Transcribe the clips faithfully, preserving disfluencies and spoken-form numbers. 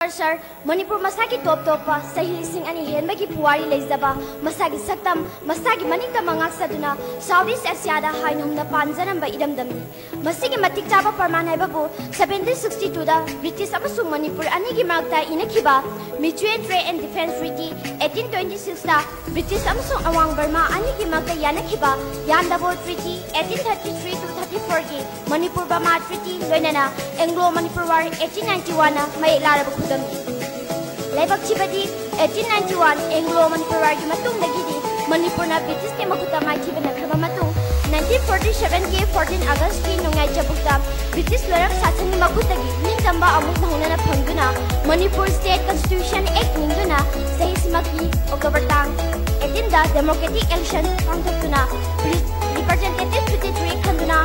Sir, Manipur ꯃꯁꯥꯒꯤ ꯇꯣꯞ ꯇꯣꯞꯄ ꯆꯍꯤ ꯂꯤꯁꯤꯡ ꯑꯅꯤ ꯍꯦꯟꯕꯒꯤ ꯄꯨꯋꯥꯔꯤ ꯂꯩꯖꯕ, ꯃꯁꯥꯒꯤ ꯁꯛꯇꯝ, ꯃꯁꯥꯒꯤ ꯃꯅꯤꯡꯇꯝꯕ ꯉꯥꯛꯆꯗꯨꯅ South East Asia ꯗ ꯍꯥꯏꯅ ꯍꯨꯝꯅ ꯄꯥꯟꯖꯔꯝꯕ ꯏꯔꯝꯗꯝꯅꯤ꯫ ꯃꯁꯤꯒꯤ ꯃꯇꯤꯛ ꯆꯥꯕ ꯄ꯭ꯔꯃꯥꯟ ꯍꯥꯏꯕꯕꯨ seventeen sixty two ꯗ ꯕ꯭ꯔꯤꯇꯤꯁ ꯑꯃꯁꯨꯡ ꯃꯅꯤꯄꯨꯔ ꯑꯅꯤꯒꯤ ꯃꯔꯛꯇ ꯏꯅꯈꯤꯕ Mutual Trade and Defence Treaty eighteen twenty six ꯇ ꯕ꯭ꯔꯤꯇꯤꯁ ꯑꯃꯁꯨꯡ ꯑꯋꯥꯡ ꯕꯔꯃꯥ ꯑꯅꯤꯒꯤ ꯃꯔꯛꯇ ꯌꯥꯅꯈꯤꯕ Yandabo Treaty eighteen thirty three to thirty four ꯒꯤ ꯃꯅꯤꯄꯨꯔ ꯕꯔꯃꯥ Treaty ꯂꯣꯏꯅꯅ Anglo Manipur War eighteen ninety one ꯅ ꯃꯌꯦꯛ ꯂꯥꯔꯕ ꯈꯨꯗꯝꯅꯤ꯫ ꯂꯥꯏꯕꯛ ꯊꯤꯕꯗꯤ eighteen ninety one Anglo Manipur War ꯒꯤ ꯃꯇꯨꯡꯗꯒꯤꯗꯤ ꯃꯅꯤꯄꯨꯔꯅ ꯕ꯭ꯔꯤꯇꯤꯁꯀꯤ ꯃꯈꯨꯠꯇ ꯃꯥꯏꯊꯤꯕ ꯅꯪꯈ꯭ꯔꯕ ꯃꯇꯨꯡ nineteen forty seven ꯒꯤ fourteen August ꯀꯤ ꯅꯣꯡꯌꯥꯏ ꯆꯕꯨꯛꯇ ꯕ꯭ꯔꯤꯇꯤꯁ ꯂꯣꯏꯔꯛ ꯁꯥꯁꯟꯒꯤ ꯃꯈꯨꯠꯇꯒꯤ ꯅꯤꯡꯇꯝꯕ ꯑꯃꯨꯛ ꯅꯧꯍꯧꯅꯅ ꯐꯪꯗꯨꯅ Manipur State Constitution Act ꯅꯤꯡꯗꯨꯅ ꯆꯍꯤꯁꯤꯃꯛꯀꯤ October ꯇꯥꯡ eighteen ꯗ democratic election ꯄꯥꯡꯊꯣꯛꯇꯨꯅ Representative Secretary ꯈꯟꯗꯨꯅ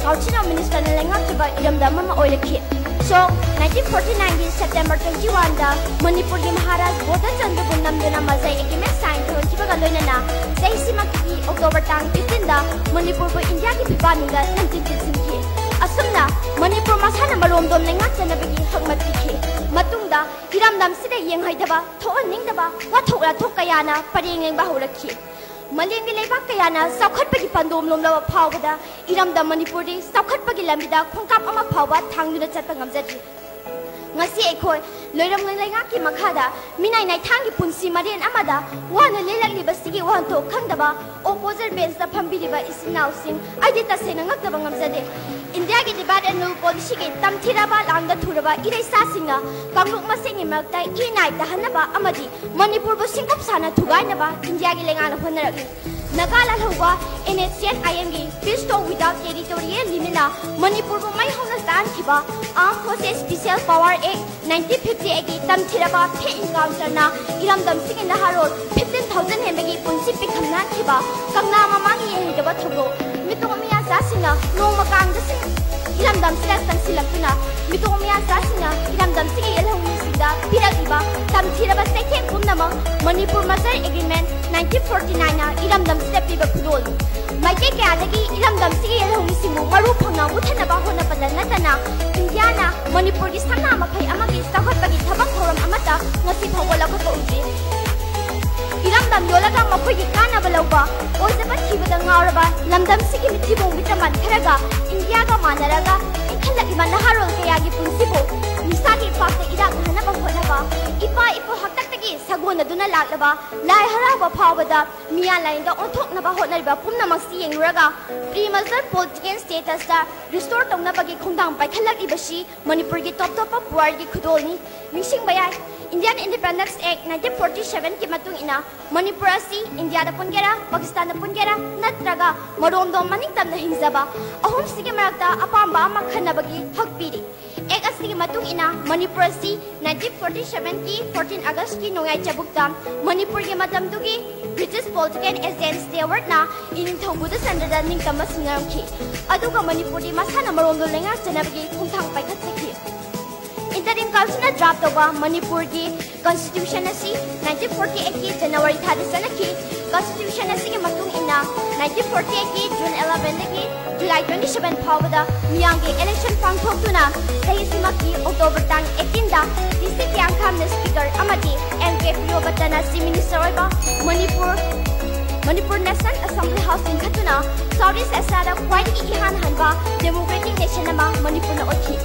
Council of Minister ꯅ ꯂꯩꯉꯥꯛꯆꯕ ꯏꯔꯝꯗꯝ ꯑꯃ ꯑꯣꯏꯔꯛꯈꯤ꯫ So, nineteen forty nine ꯒꯤ September twenty one ꯗ ꯃꯅꯤꯄꯨꯔꯒꯤ ꯃꯍꯥꯔꯥꯖ ꯕꯣꯙꯆꯟꯗ꯭ꯔꯕꯨ ꯅꯝꯗꯨꯅ ꯃꯖꯩ agreement sign ꯇꯧꯍꯟꯈꯤꯕꯒ ꯂꯣꯏꯅꯅ ꯆꯍꯤꯁꯤꯃꯛꯀꯤ October ꯇꯥꯡ fifteen ꯗ ꯃꯅꯤꯄꯨꯔꯕꯨ ꯏꯟꯗꯤꯌꯥꯒꯤ ꯐꯤꯕꯥꯛꯅꯨꯡꯗ ꯅꯝꯖꯤꯟ ꯆꯤꯟꯁꯤꯟꯈꯤ꯫ ꯑꯁꯨꯝꯅ ꯃꯅꯤꯄꯨꯔ ꯃꯁꯥꯅ ꯃꯔꯣꯝꯗꯣꯝ ꯂꯩꯉꯥꯛꯆꯅꯕꯒꯤ ꯍꯛꯃꯠ ꯄꯤꯈꯤ꯫ ꯃꯇꯨꯡꯗ ꯏꯔꯝꯗꯝꯁꯤꯗ ꯌꯦꯡꯍꯩꯗꯕ, ꯊꯣꯛꯍꯟꯅꯤꯡꯗꯕ ꯋꯥꯊꯣꯛ ꯂꯥꯊꯣꯛ ꯀꯌꯥꯅ ꯄꯔꯦꯡ ꯂꯦꯡꯕ ꯍꯧꯔꯛꯈꯤ꯫ ꯃꯥꯂꯦꯝꯒꯤ ꯂꯩꯕꯥꯛ ꯀꯌꯥꯅ ꯆꯥꯎꯈꯠꯄꯒꯤ ꯄꯥꯟꯗꯣꯝ ꯂꯣꯝꯂꯕ ꯐꯥꯎꯕꯗ ꯏꯔꯝꯗꯝ ꯃꯅꯤꯄꯨꯔꯗꯤ ꯆꯥꯎꯈꯠꯄꯒꯤ ꯂꯝꯕꯤꯗ ꯈꯣꯡꯀꯥꯞ ꯑꯃ ꯐꯥꯎꯕ ꯊꯥꯡꯗꯨꯅ ꯆꯠꯄ ꯉꯝꯖꯗ꯭ꯔꯤ꯫ ꯉꯁꯤ ꯑꯩꯈꯣꯏ ꯂꯣꯏꯔꯝ ꯂꯩꯉꯥꯛꯀꯤ ꯃꯈꯥꯗ ꯃꯤꯅꯥꯏ ꯅꯥꯏꯊꯥꯡꯒꯤ ꯄꯨꯟꯁꯤ ꯃꯔꯦꯟ ꯑꯃꯗ ꯋꯥꯅ ꯂꯦꯜꯂꯛꯂꯤꯕꯁꯤꯒꯤ ꯋꯥꯍꯟꯊꯣꯛ ꯈꯪꯗꯕ opposite bench ꯇ ꯐꯝꯕꯤꯔꯤꯕ ꯏꯆꯤꯟ ꯏꯅꯥꯎꯁꯤꯡ ꯑꯩꯗꯤ ꯇꯁꯦꯡꯅ ꯉꯛꯇꯕ ꯉꯝꯖꯗꯦ꯫ ꯏꯟꯗꯤꯌꯥꯒꯤ divide and rule policy ꯒꯤ ꯇꯝꯊꯤꯔꯕ ꯂꯥꯡꯗ ꯊꯨꯔꯕ ꯏꯔꯩꯆꯥꯁꯤꯡꯅ ꯀꯥꯡꯂꯨꯞ ꯃꯁꯦꯟꯒꯤ ꯃꯔꯛꯇ ꯏ ꯅꯥꯏ ꯇꯥꯍꯟꯅꯕ ꯑꯃꯗꯤ ꯃꯅꯤꯄꯨꯔꯕꯨ ꯁꯤꯡꯀꯨꯞ ꯁꯥꯅ ꯊꯨꯒꯥꯏꯅꯕ ꯏꯟꯗꯤꯌꯥꯒꯤ ꯂꯩꯉꯥꯛꯅ ꯍꯣꯠꯅꯔꯛꯂꯤ꯫ ꯅꯥꯒꯥ ꯂꯥꯜꯍꯧꯕ NSCN IM ꯒꯤ Peace Talk Without Territorial Limit ꯅ ꯃꯅꯤꯄꯨꯔꯕꯨ ꯃꯩ ꯍꯧꯅ ꯆꯥꯍꯟꯈꯤꯕ Armed Forces Special Power Act nineteen fifty eight ꯀꯤ ꯇꯝꯊꯤꯔꯕ fake encounter ꯅ ꯏꯔꯝꯗꯝꯁꯤꯒꯤ ꯅꯍꯥꯔꯣꯜ fifteen thousand ꯍꯦꯟꯕꯒꯤ ꯄꯨꯟꯁꯤ ꯄꯤꯛꯊꯝꯅꯍꯟꯈꯤꯕ ꯀꯪꯂꯥ ꯃꯃꯥꯡꯒꯤ ꯌꯦꯡꯍꯩꯗꯕ ꯊꯧꯗꯣꯛ, ꯃꯤꯇꯣꯞ ꯃꯤꯌꯥꯆꯥꯁꯤꯡꯅ ꯅꯣꯡꯃ ꯀꯥꯡꯗꯁꯤꯡ ꯏꯔꯝꯗꯝꯁꯤꯗ ꯆꯪꯁꯤꯜꯂꯛꯇꯨꯅ ꯃꯤꯇꯣꯞ ꯃꯤꯌꯥꯆꯥꯁꯤꯡꯅ ꯏꯔꯝꯗꯝꯁꯤꯒꯤ ꯌꯦꯜꯍꯧꯃꯤꯁꯤꯡꯗ ꯄꯤꯔꯛꯂꯤꯕ ꯇꯝꯊꯤꯔꯕ ꯆꯩꯊꯦꯡ ꯄꯨꯝꯅꯃꯛ Manipur Merger Agreement nineteen forty nine ꯅ ꯏꯔꯝꯗꯝꯁꯤꯗ ꯄꯤꯕ ꯈꯨꯗꯣꯜꯅꯤ꯫ ꯃꯥꯏꯀꯩ ꯀꯌꯥꯗꯒꯤ ꯏꯔꯝꯗꯝꯁꯤꯒꯤ ꯌꯦꯜꯍꯧꯃꯤꯁꯤꯡꯕꯨ ꯃꯔꯨ ꯐꯪꯅ ꯃꯨꯠꯊꯅꯕ ꯍꯣꯠꯅꯕꯗ ꯅꯠꯇꯅ ꯏꯟꯗꯤꯌꯥꯅ ꯃꯅꯤꯄꯨꯔꯒꯤ ꯁꯅꯥ ꯃꯈꯩ ꯑꯃꯒꯤ ꯆꯥꯎꯈꯠꯄꯒꯤ ꯊꯕꯛ ꯉꯥꯎꯔꯕ ꯂꯝꯗꯝꯁꯤꯒꯤ ꯃꯤꯊꯤꯕꯣꯡ ꯃꯤꯇ꯭ꯔꯃꯟ ꯈꯔꯒ ꯏꯟꯗꯤꯌꯥꯒ ꯃꯥꯟꯅꯔꯒ ꯏꯟꯈꯠꯂꯛꯂꯤꯕ ꯅꯍꯥꯔꯣꯜ ꯀꯌꯥꯒꯤ ꯄꯨꯟꯁꯤꯕꯨ ꯅꯤꯁꯥꯒꯤ ꯏꯄꯥꯛꯇ ꯏꯔꯥꯛꯅꯍꯟꯅꯕ ꯍꯣꯠꯅꯕ ꯏꯄꯥ ꯏꯄꯨ ꯍꯥꯛꯇꯛꯇꯒꯤ ꯁꯥꯒꯣꯟꯅꯗꯨꯅ ꯂꯥꯛꯂꯕ ꯂꯥꯏ ꯍꯔꯥꯎꯕ ꯐꯥꯎꯕꯗ ꯃꯤꯌꯥꯟ ꯂꯥꯏꯅꯤꯡꯗ ꯑꯣꯟꯊꯣꯛꯅꯕ ꯍꯣꯠꯅꯔꯤꯕ ꯄꯨꯝꯅꯃꯛꯁꯤ ꯌꯦꯡꯂꯨꯔꯒ pre-merger political status ꯇ restore ꯇꯧꯅꯕꯒꯤ ꯈꯣꯡꯊꯥꯡ ꯄꯥꯏꯈꯠꯂꯛꯂꯤꯕꯁꯤ ꯃꯅꯤꯄꯨꯔꯒꯤ ꯇꯣꯞ ꯇꯣꯞꯄ ꯄꯨꯋꯥꯔꯤꯒꯤ ꯈꯨꯗꯣꯜꯅꯤ꯫ ꯅꯤꯡꯁꯤꯡꯕ ꯌꯥꯏ, Indian Independence Act nineteen forty seven ꯀꯤ ꯃꯇꯨꯡ ꯏꯟꯅ ꯃꯅꯤꯄꯨꯔ ꯑꯁꯤ ꯏꯟꯗꯤꯌꯥꯗ ꯄꯨꯟꯒꯦꯔꯥ, ꯄꯥꯀꯤꯁꯇꯥꯟꯗ ꯄꯨꯟꯒꯦꯔꯥ, ꯅꯠꯇ꯭ꯔꯒ ꯃꯔꯣꯝꯗꯣꯝ ꯃꯅꯤꯡꯇꯝꯅ ꯍꯤꯡꯖꯕ, ꯑꯍꯨꯝꯁꯤꯒꯤ ꯃꯔꯛꯇ ꯑꯄꯥꯝꯕ ꯑꯃ ꯈꯟꯅꯕꯒꯤ ꯍꯛ ꯄꯤꯔꯤ꯫ Act ꯑꯁꯤꯒꯤ ꯃꯇꯨꯡ ꯏꯟꯅ ꯃꯅꯤꯄꯨꯔ ꯑꯁꯤ nineteen forty seven ꯀꯤ fourteen August ꯀꯤ ꯅꯣꯡꯌꯥꯏ ꯆꯕꯨꯛꯇ ꯃꯅꯤꯄꯨꯔꯒꯤ ꯃꯇꯝꯗꯨꯒꯤ British political agent Stewart ꯅ ꯏꯅꯤꯡꯊꯧ ꯕꯨꯙꯆꯟꯗ꯭ꯔꯗ ꯅꯤꯡꯇꯝꯕ ꯁꯤꯡꯅꯔꯝꯈꯤ꯫ ꯑꯗꯨꯒ ꯃꯅꯤꯄꯨꯔꯗꯤ ꯃꯁꯥꯅ ꯃꯔꯣꯝꯗꯣꯝ ꯂꯩꯉꯥꯛꯆꯅꯕꯒꯤ ꯈꯣꯡꯊꯥꯡ ꯄꯥꯏꯈꯠꯆꯈꯤ꯫ Interim Council ꯅ draft ꯇꯧꯕ ꯃꯅꯤꯄꯨꯔꯒꯤ Constitution ꯑꯁꯤ nineteen forty eight ꯀꯤ January ꯊꯥꯗ ꯆꯠꯅꯈꯤ꯫ Constitution ꯑꯁꯤꯒꯤ ꯃꯇꯨꯡ ꯏꯟꯅ nineteen forty eight ꯀꯤ June eleven ꯗꯒꯤ July twenty seven ꯐꯥꯎꯕꯗ ꯃꯤꯌꯥꯝꯒꯤ election ꯄꯥꯡꯊꯣꯛꯇꯨꯅ ꯆꯍꯤꯁꯤꯃꯛꯀꯤ October ꯇꯥꯡ eighteen ꯗ D C ꯍꯤꯌꯥꯡꯊꯥꯡꯅ Speaker ꯑꯃꯗꯤ N K ꯄ꯭ꯔꯤꯌꯣꯕ꯭ꯔꯇꯅ Chief Minister ꯑꯣꯏꯕ Manipur, Manipur National Assembly House ꯂꯤꯡꯈꯠꯇꯨꯅ South East Asia ꯗ ꯈ꯭ꯋꯥꯏꯗꯒꯤ ꯏꯍꯥꯟ ꯍꯥꯟꯕ democratic nation ꯑꯃ ꯃꯅꯤꯄꯨꯔꯅ ꯑꯣꯏꯈꯤ꯫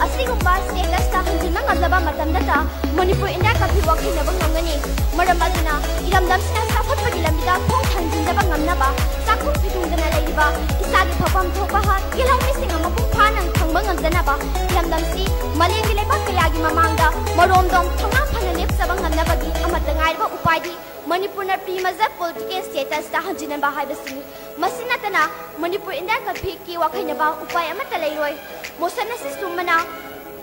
ꯑꯁꯤꯒꯨꯝꯕ status ꯇ ꯍꯟꯖꯤꯟꯕ ꯉꯝꯂꯕ ꯃꯇꯝꯗꯇ ꯃꯅꯤꯄꯨꯔ ꯏꯟꯗꯤꯌꯥ ꯀꯥꯡꯄꯤ ꯋꯥꯈꯩꯅꯕ ꯉꯝꯒꯅꯤ꯫ ꯃꯔꯝ ꯑꯗꯨꯅ ꯏꯔꯝꯗꯝꯁꯤꯅ ꯆꯥꯎꯈꯠꯄꯒꯤ ꯂꯝꯕꯤꯗ ꯈꯣꯡ ꯊꯥꯡꯖꯤꯟꯖꯕ ꯉꯝꯅꯕ, ꯆꯥꯛꯈꯨꯝ ꯐꯤꯇꯨꯡꯗꯅ ꯂꯩꯔꯤꯕ ꯏꯁꯥꯒꯤ ꯐꯐꯝ ꯊꯣꯛꯄ ꯍꯛ, ꯌꯦꯜꯍꯧꯃꯤꯁꯤꯡ ꯑꯃ ꯃꯄꯨꯡ ꯐꯥꯅ ꯐꯪꯕ ꯉꯝꯖꯅꯕ, ꯏꯔꯝꯗꯝꯁꯤ ꯃꯥꯂꯦꯝꯒꯤ ꯂꯩꯕꯥꯛ ꯀꯌꯥꯒꯤ ꯃꯃꯥꯡꯗ ꯃꯔꯣꯝꯗꯣꯝ ꯊꯧꯅꯥ ꯐꯅ ꯂꯦꯞꯆꯕ ꯉꯝꯅꯕꯒꯤ ꯑꯃꯠꯇ ꯉꯥꯏꯔꯕ ꯎꯄꯥꯏꯗꯤ ꯃꯅꯤꯄꯨꯔꯅ pre-merger political status ꯇ ꯍꯟꯖꯤꯟꯍꯟꯕ ꯍꯥꯏꯕꯁꯤꯅꯤ꯫ ꯃꯁꯤ ꯅꯠꯇꯅ ꯃꯅꯤꯄꯨꯔ ꯏꯟꯗꯤꯌꯥ ꯀꯥꯡꯄꯤꯒꯤ ꯋꯥꯈꯩꯅꯕ ꯎꯄꯥꯏ ꯑꯃꯠꯇ ꯂꯩꯔꯣꯏ꯫ Motion ꯑꯁꯤ ꯁꯨꯝꯕꯅ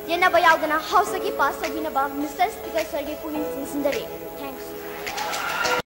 ꯌꯦꯠꯅꯕ ꯌꯥꯎꯗꯅ House ꯇꯒꯤ pass ꯇꯧꯕꯤꯅꯕ Mister Speaker sir ꯒꯤ ꯄꯨꯛꯅꯤꯡ ꯆꯤꯡꯁꯤꯟꯖꯔꯤ꯫